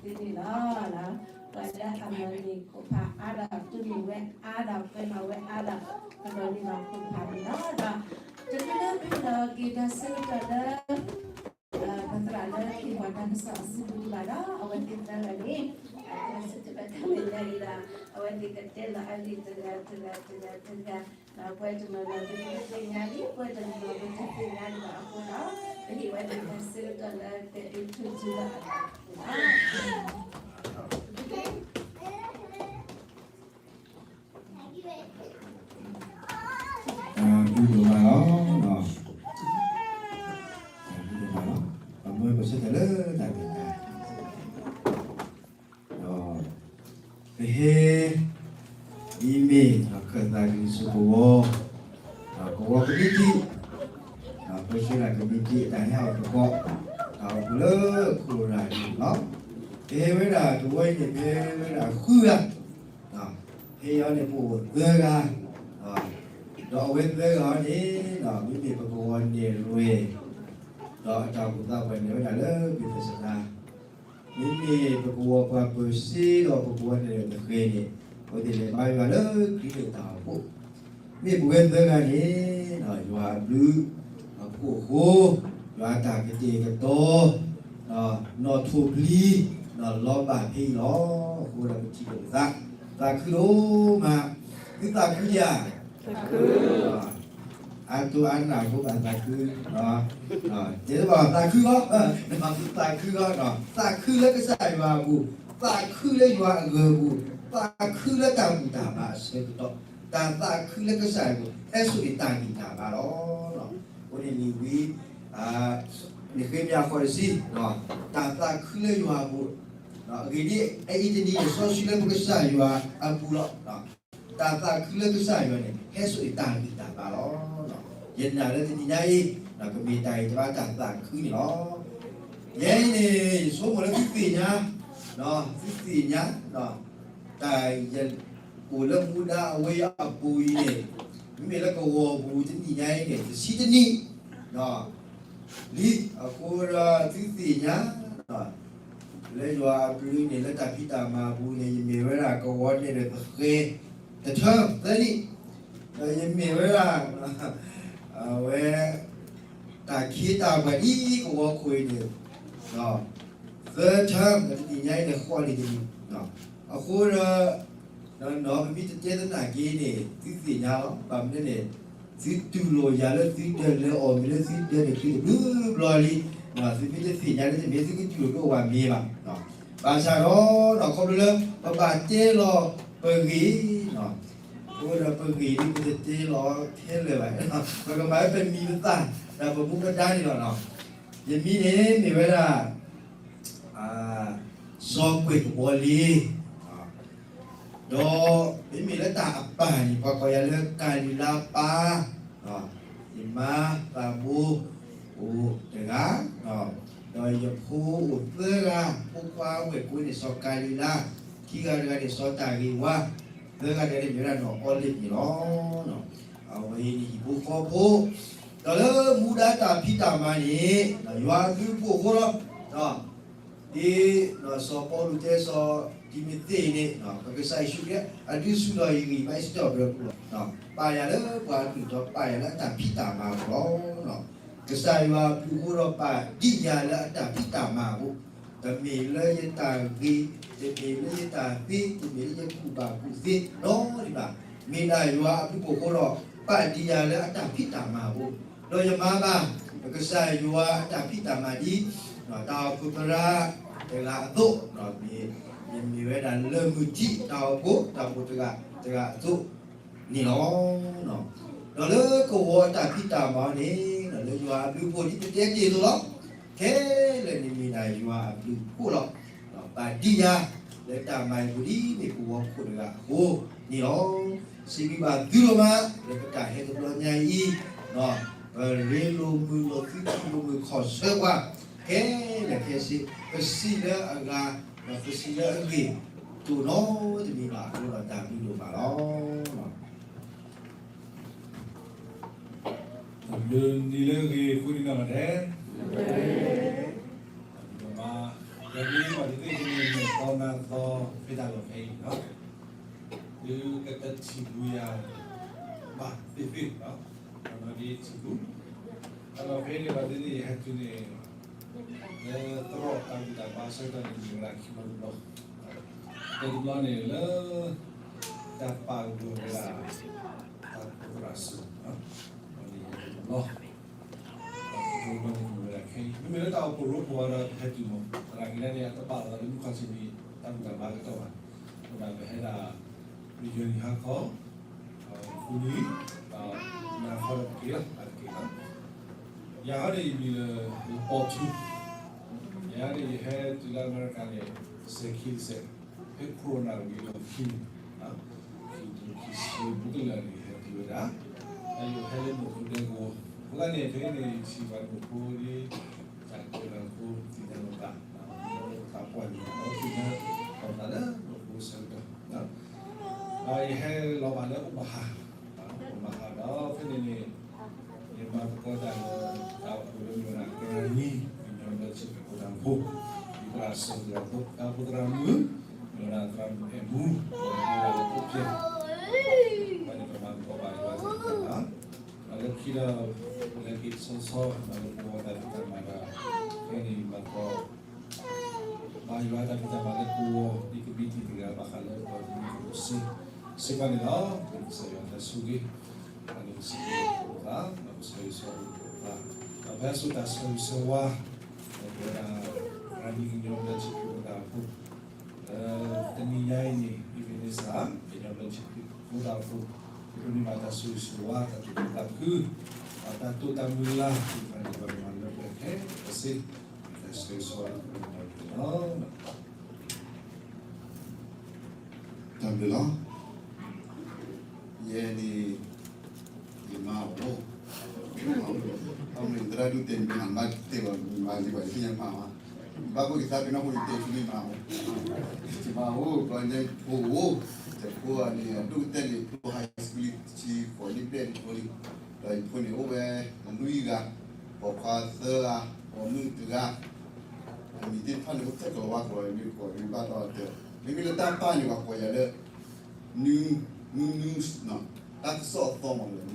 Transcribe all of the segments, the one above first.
ပှၤလၢအမၤန့ၢ်ခိၣ်ဖးအါဒီး တူၢ်လိာ်ဝဲအါဒီး ကွဲလီၤဝဲအါဒီး ကလီၤန့ၢ်လီၤခိၣ်ဖးန့ၣ်လီၤ. ဒီးတချုးလၢပဟ့ၣ်လီၤက့ၤတၢ်ဆၢကတီၢ်လၢ ပသရၣ်လၢဟ့ၣ်ပှၤတၢ်ကစီၣ်အစုပူၤဒံးဘၣ်ဒီး အဝဲသ့ၣ်သၢဂၤန့ၣ် အဝဲသ့ၣ်တဖၣ်တၢ်မဲာ်ညါအံၤဒီး အဝဲသ့ၣ်ကတဲလီၤအဂ့ၢ်တဂၤတဂၤတဂၤတဂၤ ဒီးပဝဲတနီၤနီၤဒ်ပသ့ၣ်ညါလံ ပဝဲတနီၤနီၤပတသ့ၣ်ညါဒံးဘၣ်အဃိဒီး ပဟ့ၣ်ဝဲဒၣ်တၢ်ဆၢကတီၢ်လၢက introduce လီၤအသးအဃိလီၤ. တၢ်ဘျုးဒိၣ်မးလီၤ. တၢ်ဘျုးဒိၣ်မးလီၤ. ပမၢပဆၢထၢၣ်လၢတၢ်မဲာ်ညါ ဒီး ပဟဲ ဒ်မ့ၢ် ခၢၣ်သးကလံၤစိးကဝီၤ ကဝီၤကမံးတံာ် ပၢဆှၢဒၣ်ကမံးတံာ်အတၢ်ဟဲအီၣ်သကိး တၢ်အိၣ်ဖှိၣ်လၢခိၣ်ရၤဒ်န့ၣ်လီၤ. ပဟဲဝဲဒၣ်တဝီအံၤန့ၣ် ပဟဲဝဲဒၣ်ဃုဂၤ ဖဲအံၤန့ၣ် ပအိၣ်သၢဂၤ ဒီးအဝဲသၢဂၤအံၤန့ၣ် မ့မ့ၢ်ပကဝီၤနဲၣ်ရွဲၣ် ဒီးအတၢ်အိၣ်ဖှိၣ်သးပှၢ်န့ၣ်ဝဲဒၣ်လၢ ဘ့ၣ်သစဒါ မ့မ့ၢ်ပကဝီၤပှၤပၢၤစ့ဒီးပကဝီၤနဲၣ်ရွဲၣ်သဃဲၤန့ၣ် အဝဲသ့ၣ်လဲၤမၤယွၤလၢခရံာ်န့ၣ်တၢ်အိၣ်ဖှိၣ် မ့ၢ်ပဝဲသၢဂၤန့ၣ် ယွၤအဘျုးအဖှိၣ်အဃိ ယွၤအတၢ်ကတဲာ်ကတီၤ နီၣ်ထိၣ်ပျံၤ လီၤဘၣ်ဖဲအံၤလီၤ. အဃိဒီးပထံၣ်လိာ်ပသး သးခုဒိၣ်မး သုသးခုဧါ အါတိအါနၢ်အဃိဘၣ်သးခု တဲတဘၣ်သးခုဂီၢ် သးခုဂီၢ် သးခုလၢကစၢ်ယွၤအပူၤ သးခုလၢယွၤအဂၢၤအပူၤ သးခုလၢတၢ်ဘူၣ်တၢ်ဘါအဆၢကတီၢ် တၢ်သးခုလၢကစၢ်ယွၤအပူၤ ဟဲစိာ်န့ၢ်တၢ်ဂံၢ်တၢ်ဘါလီၤ. အဃိန့ၣ်နံၤဝံၤ နဃ့မ့ၢ်အဃီတဆံ တၢ်သးခုလၢယွၤအပူၤ အဂ့ၢ်ဒ်အံၤတနံၤန့ၣ် စီဆှံလၢပကစၢ်ယွၤအပူၤလီၤ. တၢ်သးခုလၢကစၢ်ယွၤန့ၣ် ဟဲစိာ်န့ၢ်တၢ်ဂံၢ်တၢ်ဘါလီၤ. ယနာ်လၢတနံၤညါအံၤ ကမ့ၢ်တၢ်ဂံၢ်တဘါတၢ်သးခုန့ၣ်လီၤ. ယဲအံၤန့ၣ် ယဆိကမိၣ်လၢသုသ့ၣ်ညါ သုသ့ၣ်ညါ တၢ်အိၣ်လၢမူဒါအဝဲအံၤအပူၤအံၤန့ၣ် မ့မ့ၢ်လၢကဝီၤပူၤတနံၤညါအံၤန့ၣ် တဆံတနံၣ် လံ အဃိဒီးသုသ့ၣ်ညါ လၢယွၤအဘျုးန့ၣ် လၢတၢ်ဖံးတၢ်မၤအပူၤန့ၣ် ယမ့ၢ်ဝဲဒၣ်ကဝီၤနဲၣ်ရွဲၣ်သဃဲၤ တထၢၣ်သၢနံၣ် ဒီးယမ့ၢ်ဝဲဒၣ် အဝဲ တၢ်ခ့တၢ်ပှၤဒ်ကဝီၤခိၣ်အံၤန့ၣ် သၢထၢၣ် ဒီးတနံၤညါအံၤန့ၣ် ဃိးနံၣ်တနံၣ် အဃိဒီး ပမ့ၢ်တတဲသနာ်က့န့ၣ် သုသ့ၣ်ညါလီၤ. ဘၣ်မနုၤလဲၣ်န့ၣ် သုတူၢ်လိာ်ယၤလၢသုဒၢးလဲၤအီၣ်မ့ၤလၢသုဒၢးန့ၣ် သုတဘျုးဘျီလံ. သုမ့ၢ်တသ့ၣ်ညါလၢတမ့ၢ်သုကတူၢ်လိာ်ဒိၣ်ဝဲမ့ၢ်ဘၣ်. ဘၣ်ဆၣ်ဒီး ခီဖျိလၢ ပဘၣ်တဲလီၤပဂ့ၢ် အဃိဒီးပဂ့ၢ်ဒ်ပတတဲလီၤခဲလၢာ်ဘၣ် ပကမၤလၢပမံၤပသၣ် ဒီးပမူပဒါန့ၣ်လီၤ. ယမံၤန့ၣ်မ့ၢ်ဝဲဒၣ် စီၤကွဲၢ်ကဘီလ့ ဒီးမ့မ့ၢ်လၢတၢ်အပၢ်န့ၣ် ပှၤကိးယၤလၢကၤလံၤလါပၢ်, ယမါသးဘိအိၣ်တဂၤ, ဒီးယဖိအိၣ်သၢဂၤ, ဖိခွါဝဲၢ်ကိန့ၣ် စီၤကၤလံၤလါ, ခံဂၤတဂၤန့ၣ် စီၤတၢ်ဂ့ၤဝါ, သၢဂၤတဂၤန့ၣ် မ့ၢ်ဝဲဒၣ်နီၢ်အီလ့ၣ်န့ၣ်လီၤ. အဝဲအံၤန့ၣ်ဟံၣ်ဖိဃီဖိ, ဒီးလၢမူဒါတၢ်ဖံးတၢ်မၤန့ၣ် ယွၤအဘျုးအဖှိၣ်အဃိလီၤ. ဒ်စီၤပီလူးတဲစီၤတံၤမသ့းအံၤန့ၣ် ပကစၢ်ယ့ၣ်ၡူးခရံာ် အဒုးဆူၣ်ထီၣ်ယဂံၢ်ဘါ ယစံးထီၣ်ပတြၢၤအပူၤလီၤ. ပာ်ယၤလၢပှၤအကလုၢ်ဒီး ပာ်ယၤလၢအတၢ်ဖံးတၢ်မၤအပူၤလီၤ. ကစၢ်ယွၤအဘျုးအဃိဒီး ပာ်ဒံးယၤလၢအတၢ်ဖံးတၢ်မၤအပူၤ, တမ့ၢ်လၢယတၢ်ဂ့ၤ, တမ့ၢ်လၢယတၢ်သ့, တမ့ၢ်လၢယကူၣ်ဘၣ်ကူၣ်သ့နီတဘျီဘၣ်, မ့ၢ်ဒၣ်ယွၤအဘျုးအဖှိၣ်အဃိဒီး ပာ်ဒံးယၤလၢအတၢ်ဖံးတၢ်မၤအပူၤ, ဒီးယမၤဘၣ် ကစၢ်ယွၤအတၢ်ဖံးတၢ်မၤဒ် တၢ်အိၣ်ဖှိၣ်သရၣ်တဂၤအသိး, ယမ့ၢ်ဝဲဒၣ်လၢၢ်မုၢ်ထံးတၢ်အိၣ်ဖှိၣ် တၢ်အိၣ်ဖှိၣ်တဂၤတဂၤအသိးန့ၣ်လီၤ. ဒီးလၢကဝီၤအတၢ်ဖံးတၢ်မၤန့ၣ် လၢယွၤအဘျုးအဖှိၣ်ဒ်ပတဲတ့ၢ်အသိးလီၤ. ခဲလၢာ်န့ၣ်မ့ၢ်ဒၣ်ယွၤအဘျုးအဖှိၣ်လီၤ. ပာ်ဒံးယၤလၢတၢ်မၤအပူၤဒ်မ့ၢ်ကဝီၤခိၣ်တဂၤအဃိန့ၣ်လီၤ. စံးဘျုးဘၣ်သုဒိၣ်မး လၢပတၢ်ဟဲတဘျီညါအံၤ, ပရ့လိာ်မုာ်လိာ်သု ထံၣ်လိာ်မုာ်ခီၣ်ဆၢပှၤ ခဲလၢာ်ခဲဆ့, ပစံးလၢအဂ့ၤ, ဒီးပစံးလၢအဂ့ၤ တိၢ်နီတမံၤဘၣ်အဃိဒီးတၢ်ဘျုးဒိၣ်မးလီၤ. တၢ်ဘျုးနံၤလၢအဂ့ၤ ဃုနံၤနီၢ်နီၢ်ထဲ, တၢ်ဘျုးဒိၣ်မး, ဒီးဒ်ပှၤသ့ၣ်သ့ၣ်န့ၣ် မ့ၢ်သီနါသီဖဲတၢ်လီၢ်ဖဲအံၤလီၤ. သုကတထံၣ်ဘၣ်ယၤဘၣ်သ့ၣ်သ့ၣ်လီၤ. ဒီးဒ်ထံၣ်ဘၣ် တၢ်လီၢ်ဖဲန့ၣ် ပှၤသ့ၣ်သ့ၣ်ယဟဲတုၤန့ၣ် လၢသရိာ်တၢ်ဘူၣ်တၢ်ဘါဆၢကတီၢ်န့ၣ် မ့ၢ်ဝဲဒၣ်ခံဘျီတဘျီ, တဘျီန့ၣ်လၢ တၢ်ပာ်ဂၢၢ်ဝဲဒၣ် တၢ်ဖိသရၣ်စၢၤ န့ၣ်တဘျီ တဘျီန့ၣ်မ့ၢ်ဝဲဒၣ်ခဲအံၤ မ့မ့ၢ်လၢတၢ်အိၣ်ဖှိၣ်ရိဖှိၣ်အံၤဒီး တဟဲတုၤမး သနာ်က့န့ၣ် အတပာ်လီၤသးလၢမုၢ်ခီၣ်ထံးန့ၣ် တၢ်ဘူၣ်တၢ်ဘါကတီၢ်ဘၣ်, အဃိဒီးပဟဲဒၣ် ပယီၤနံၤဟါခီ ဃုနံၤ ဒီးနၤခီဒီးတက့ၢ်လီၤ အတက့ၢ်လီၤ. ယၤဟီန့ၣ် ယမံၤလၢ လပီထူ, ယၤန့ၣ် ယဟဲတုၤလၢအမဲရကၤန့ၣ် စဲးခံတစဲး ဖဲ Corona ဝံၤအလီၢ်ခံန့ၣ် ခံကထိခံဆံဘူးကလၢာ်န့ၣ် ယဟဲတုၤဝဲဒၣ်, ဒီးယဟဲလၢမူခိၣ်ဒဲကဝီၤ, အဃိသတးန့ၣ် ဖဲန့ၣ် ယထံၣ်ပှၤမူခိၣ်ဒ် တၢ်ကိၢ်တၢ်ဂီၤ သ့ၣ်ညါလိာ်သး သးပှၢ်န့ၣ် သ့ၣ်ညါလိာ်သးလၢမူခိၣ်ဆၢကတီၢ် ဒီးယဟဲလီၤဘၣ်လၢအိၣ်ဘၣ်ဟါ, အိၣ်ဘၣ်ဟါဒီးဖဲန့ၣ်န့ၣ် ယမၤသကိးတၢ်လၢ တၢ်အိၣ်ဖှိၣ်လၢမ့ၢ်ဝဲဒၣ် ကရၢနံ ကညီဘျၢထံခရံာ်ဖိတၢ်အိၣ်ဖှိၣ်, ယသရၣ်စၢၤ သရၣ်ဖိသရၣ်မုၣ် မ့ၢ်ဝဲဒၣ်သရၣ်မုၣ်အဲၣ်မူ မ့ၢ်ဝဲဒၣ်လၢအိၣ်ဖျဲၣ်, ဘၣ်န့ၣ်ပမၤသကိးဘၣ်ယွၤတၢ်ဖံးတၢ်မၤ ဒီးလၢခံဒီး ပလဲၤက့ၤဆီဆီ ဒီးလၢပဝီတၢ်ဖံးတၢ်မၤဒီး ဖဲန့ၣ်မၤသကိး ဘၣ်ယွၤတၢ်ဖံးတၢ်မၤလၢပဝီ ဒ်ကမံးတံာ်တဂၤ ဘၣ်ဃးလၢပှၤကညီဖိစ့ၢ်ကီးန့ၣ်လီၤ. ပကစၢ်ယွၤတၢ်ဆိၣ်ဂ့ၤ ပှၤန့ၣ်ကစၢ်ယွၤအိၣ်သး ဒီးကစၢ်ယွၤအိၣ်သး ဒီးဖဲအစိၤတၢ်ဆၢဂ့ၤဆၢဝါ ဒီးပဝဲဒၣ် ရၤနံကညီဘျၢထံခရံာ်ဖိတၢ်အိၣ်ဖှိၣ် လၢတနံၤညါအံၤန့ၣ် Ebenezer ကညီဘျၢထံခရံာ်ဖိတၢ်အိၣ်ဖှိၣ် ပဒိးန့ၢ်ဘၣ်တၢ်ဆိၣ်ဂ့ၤဆိၣ်ဝါ တၢ်သူၣ်ခုသးခု ဒီးတၢ်တိာ်တၢ်မုၢ်လၢ် သ့ၣ်တဖၣ်န့ၣ် ပှၤကမၤလၢပှဲၤခဲလၢာ်ခဲဆ့ တၢ်ဆိၣ်ဂ့ၤဆိၣ်ဝါလၢပှဲၤန့ၣ်လီၤ. တၢ်ဘျုးလီၤ. ယဲန့ၣ် ယမါအိၣ်, ယမါအိၣ်, အမ့ၢ်သရၣ်ဒိၣ်တဲန့ၣ် မ့ၢ်ဟးမါတဲဘၣ် မ့ၢ်မါလံဘၣ် ယသ့ၣ်ညါမါဝဲ, ဘၣ်ဘၣ်က့ၤသးပ့ၤနီၣ်ဖိန့ၣ် တဲဆူမ့ၢ်မါအိၣ်, ယမါအိၣ် ဘျီညါဖိအိၣ်, ယဖိအန့ၣ် အဒိၣ်ကတၢၢ်န့ၣ် ဖျိ high school လံ တဆံဃိးနံၣ်ဘျဲၣ်န့ၣ်ဖိလံ, ဒီးယဖိန့ၣ်အိၣ်ဝဲ လွံၢ်ဂၤ, ပိာ်ခွါသၢဂၤ, ပိာ်မုၣ်တဂၤ အမံၤသ့ၣ်တဖၣ်န့ၣ် အိၣ်ထဲကလီၤဝါကလီၤ မ့ၢ်ကိးမ့ၢ်ဘၣ်ဒီးတဲ, မ့မ့ၢ်လၢတၢ်ပာ်န့ၣ် ပှၤကိးယၤလၢ နူ နူ နူ တၢ်ကစီၣ်အသီမးလၢ နူ နူ စကးတၢ်, ဒီးမ့မ့ၢ်လၢယဲ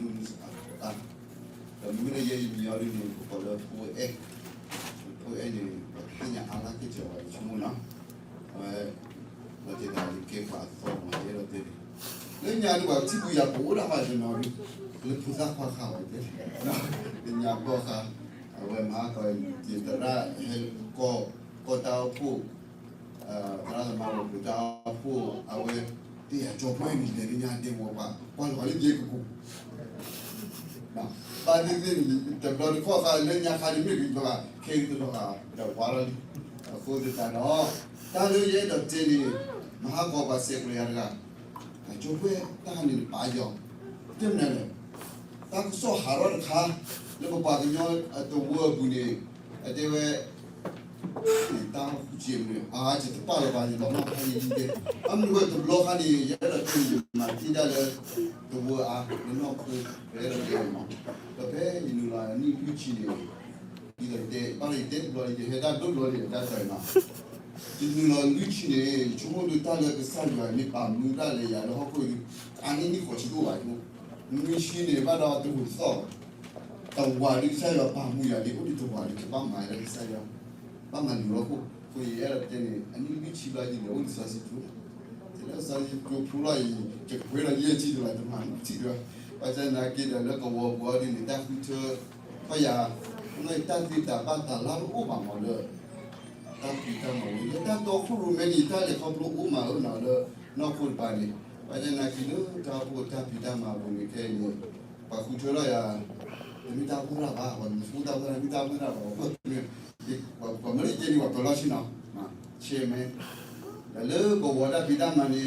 ယမံၤအီၤဒ်န့ၣ် ပကိးလၢဖိအဲၣ်, ဖိအဲၣ်န့ၣ် ပှၤသ့ၣ်ညါအါလၢက့ၤစၢၤဝဲယဆိကမိၣ်နီၤ, အဝဲ ပှၤတဲတၢ်လၢကဲပှၤအသီမး ယအဲၣ်ဒိးတဲန့ၣ် လၢညါဒ်ပှၤထံၣ်ပူၤယၤ ပအိၣ်ဒၣ်ဃီတနီၤဒ် လၢဖိသၣ်ခွါဃာ်ဝဲတဲ, လၢညါဘီၣ်ဃာ်, အဝဲမၤဟးကီး ယသရၣ်ဟဲကီၢ် ကီၢ်တၢ်အိၣ်ဖှိၣ်, သရၣ်သမါဝဲပတၢ်အိၣ်ဖှိၣ် အဝဲ တဲယၤကၠီၤပှဲၢ်န့ၣ် လဲၤလၢညါဒဲကဝီၤပှၤ ကွၢ်လီၤလၢယဲကပူၤ ဘၣ်သ့ၣ်သ့ၣ်န့ၣ် တဘျီတခီၣ်ဃာ်လၢညါခါန့ၣ် မ့ၢ်ကဘၣ်ခဲအံၤတလီၤဃာ် ဒီးဝါလီၤလံ, အဃိသတးဒီး တၢ်လၢယအဲၣ်ဒိးတဲန့ၣ် မဟါကီးပှၤစဲးကျိးယၤတဂၤ, ကၠိၤပှဲၢ်တၢ်ဟးန့ၣ်နပာ်ယီၤ, တဲမနုၤလဲၣ်, တၢ်ကစီၣ်ဟးထီၣ်တခါ လၢပပှၤကညီတဝၢအပူၤန့ၣ် အတဲဝဲ တၢ်ဟူးက့ၤမနုၤ အါ ယတပာ်လီၤဘၣ် ယလီၤနီၢ်ခါယံၤယံၤ, အမနုၤဝဲတဘျီခါန့ၣ် ယအဲၣ်ဒိးတဲန့ၣ် ယမၤသံဒၣ်လၢ တဝၢအါ လၢနီၢ်ခိ ပအဲၣ်ဒိးတဲန့ၣ်မး, ဒီးဖဲယနုာ်လီၤအနံၣ်လွံၢ်ဆံန့ၣ် ဒ်သိးတဲ ဘၣ်ယတဲတဘျီ ယဟဲဒၣ်ဒိၣ်တဘျီန့ၣ် တၢ်တၢ်အံၤမး ယနုာ်လီၤလွံၢ်ဆံန့ၣ် ယဆိကမိၣ်ဒ်တၢ်လၢကစၢ်ယွၤမ့ၢ်ပာ်မူဒၣ်လဲာ်ယၤလၢဟီၣ်ခိၣ်အံၤ အါန့ၢ်နံၣ်ဃိးဆံဒိၣ်ဘၣ်အံၤ, နွံဆံန့ၣ် ဘၣ်ဒီးတဟူးသီၣ်ဘၣ်, တဝၤဒ်ကစၢ်ယွၤပာ်မူယၤဒ် အိၣ်ဒံးတဝၤဒ် ကဘၣ်မၤလၢကစၢ်ယွၤ, ဘၣ်မၤနုာ်လီၤခိၣ်, အဃိယအဲၣ်ဒိးတဲန့ၣ် အနံၣ်လွံၢ်ဆံဘျီယလဲၤအိၣ်လံစီၤစံဖူ ယလဲၤစီၤစံဖူဖူလီၤအံၤ ယကပှဲၤဒီးယဲၢ်ဆံဒိၣ်လၢတမၤနံၣ်ဆံဒီး ဘၣ်ဆၣ်သနာ်က့ဒီးလၢကဝီၤပူၤအီၤဒ်န့ၣ် တၢ်ဃုထၢ ဖဲယၤ တၢ်သ့တၢ်ဘၣ်တၢ်လၢတအိၣ်ဘၣ်မးလၢ တၢ်ဖံးတၢ်မၤဝဲ လၢတၢ်တီခိၣ်ရိၣ်မဲန့ၣ် တၢ်လဲၤခီဖျိအိၣ်မးလၢနၤလၢ နီၢ်ခိတပၤန့ၣ် ဘၣ်ဆၣ်သနာ်က့လၢတၢ်အိၣ်ဖှိၣ်တၢ်ဖံးတၢ်မၤအပူၤန့ၣ် ခဲအံၤန့ၣ် ပှၤဃုထၢထီၣ်ယၤ တမ့ၢ်တၢ်အိၣ်ဖှိၣ်တၢ်ဘၣ် ပှၤမ့ၢ်ဃူတၢ်အိၣ်ဖှိၣ်တၢ်မ့ၢ်တၢ်အိၣ်ဖှိၣ်တၢ်ဘၣ် ပှၤမ့ၢ်လၢယဲန့ၣ် ပှၤပၢၤလီၢ်ဆ့ၣ်နီၤ chairman ဒီးလၢကဝီၤတၢ်ဖံးတၢ်မၤန့ၣ်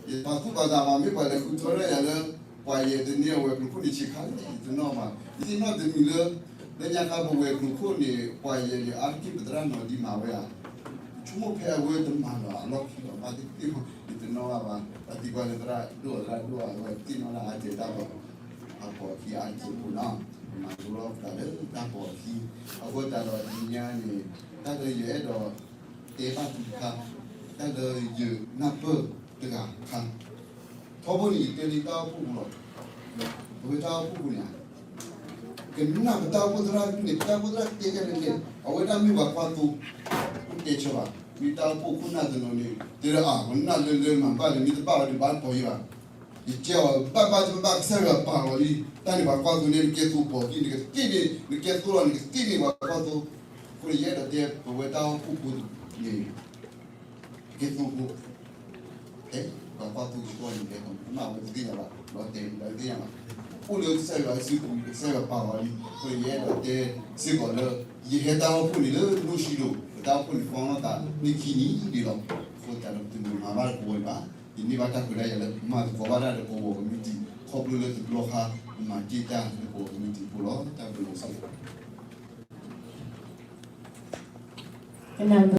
ယပာ်သူၣ်ပာ်သးမး မ့ၢ်ပှၤလဲၤဃုထၢထီၣ်ယၤလၢ ပှၤယဲၢ်တန့ၢ်အဝဲၤကျိၤခိၣ်န့ၣ် ဆံးခါလံ ယတနီၣ်ဘၣ်. ယသ့ၣ်နီၣ်တမံၤလၢ လၢညါခါပဝဲၤကျိၤခိၣ်န့ၣ် ပှၤယဲၢ်န့ၣ် အါတက့ၢ်ပသရၣ်နီၢ်ဒံးမၤဝဲဧါ. ယဆိကမိၣ်ဖဲအဝဲတမၤလီၤအလီၢ်ခံလီၤ ဘၣ်သ့ၣ်သ့ၣ် ယတနီၣ်ဘၣ်ဘၣ်. ပသံကွၢ်လၢသရၣ်ဒိၣ်သရၣ်ဒိၣ်အဝဲသ့ၣ်နီၣ်လၢအါတ့ၢ်တၢ်လီၢ် အပိာ်အခံအါတက့ၢ်အဃိနီၤ ပမၤလိလီၤပသးလၢတၢ်ပိာ်အခံ အဃိသတးဒီးတနံၤညါန့ၣ် တၢ်လၢယအဲၣ်ဒိး တဲဘၣ်သုတခါ, တၢ်လၢယနၢ်ပၢၢ်တဂၤတခါ, ထီဘိန့ၣ် ယတဲလံတၢ်အိၣ်ဖှိၣ်ပူၤလီၤ. အဝဲတၢ်အိၣ်ဖှိၣ်ပူၤန့ၣ် ကနၣ်ပတၢ်အိၣ်ဖှိၣ်သရၣ်န့ၣ် ပတၢ်အိၣ်ဖှိၣ်သရၣ်တဲကဲလဲၣ်လဲၣ်, အဝဲဒၣ်မ့ၢ်ပှၤကွၢ်သိ, အိၣ်တဲဆၢဘၣ်, မ့ၢ်တၢ်အိၣ်ဖှိၣ်ခိၣ်နၢ်တနီၤန့ၣ် တဲဒၣ်အါ ပနၢ်လၢလၢမၤဘၣ်လၢမ့ၢ်တဘၣ်ဝဲဒၣ် ဘၣ်တပီၤယဲဘၣ်. ယတဲအီၤ ဘၣ်ဘၣ်တဘၣ် ကစၢ်ယွၤပာ်လီၤလံ, တၢ်န့ၣ်ပှၤကွၢ်သိန့ၣ် နကဲသိးပိာ်ကံၢ် နကသ့ၣ်န့ၣ် နကဲသိးလီၤ နကသ့ၣ်န့ၣ်ပှၤကွၢ်သိ, အဃိန့ၣ် ယအဲၣ်ဒိးတဲ ပဝဲတၢ်အိၣ်ဖှိၣ်ဖိန့ၣ် ကဲသိးဖိ, ပှၤကွၢ်သိကဆှီန့ၣ် တဲမ့ၢ်ဝဲတသ့ၣ်ညါဘၣ်, ဒီးတဲမ့ၢ်တသ့ၣ်ညါဘၣ်, အိၣ်လၢကစၢ်ယွၤစုပူၤ ကစၢ်ယွၤပာ်လီၤလံ, အဃိန့ၣ် ယအဲၣ်ဒိးတဲစ့ၢ်ကီးလၢ ယဟဲတၢ်အိၣ်ဖှိၣ်န့ၣ်လၢနိၣ်ဆံဒိၣ်, ပတၢ်အိၣ်ဖှိၣ်န့ၣ် ဖီနီၣ်သးန့ၢ်ခံနံၣ်ဒံးလီၤ. အဃိသတးဒီး ပတမ့ၢ်မၤဘၣ်တကဝီၤန့ၣ်ဘၣ်, ယန့ၢ်ဘၣ်တၢ်ခွဲးတၢ်ယာ်လၢ မၤသကိးဘၣ်တၢ်ဒီးကဝီၤကမံးတံာ် ခီဖျိလၢတဘျီဃီ မၤတ့ၢ်တၢ်လၢကဝီၤကမံးတံာ်ဖိလီၤ. တၢ်ဘျုးလီၤစ့ၢ်ကီး.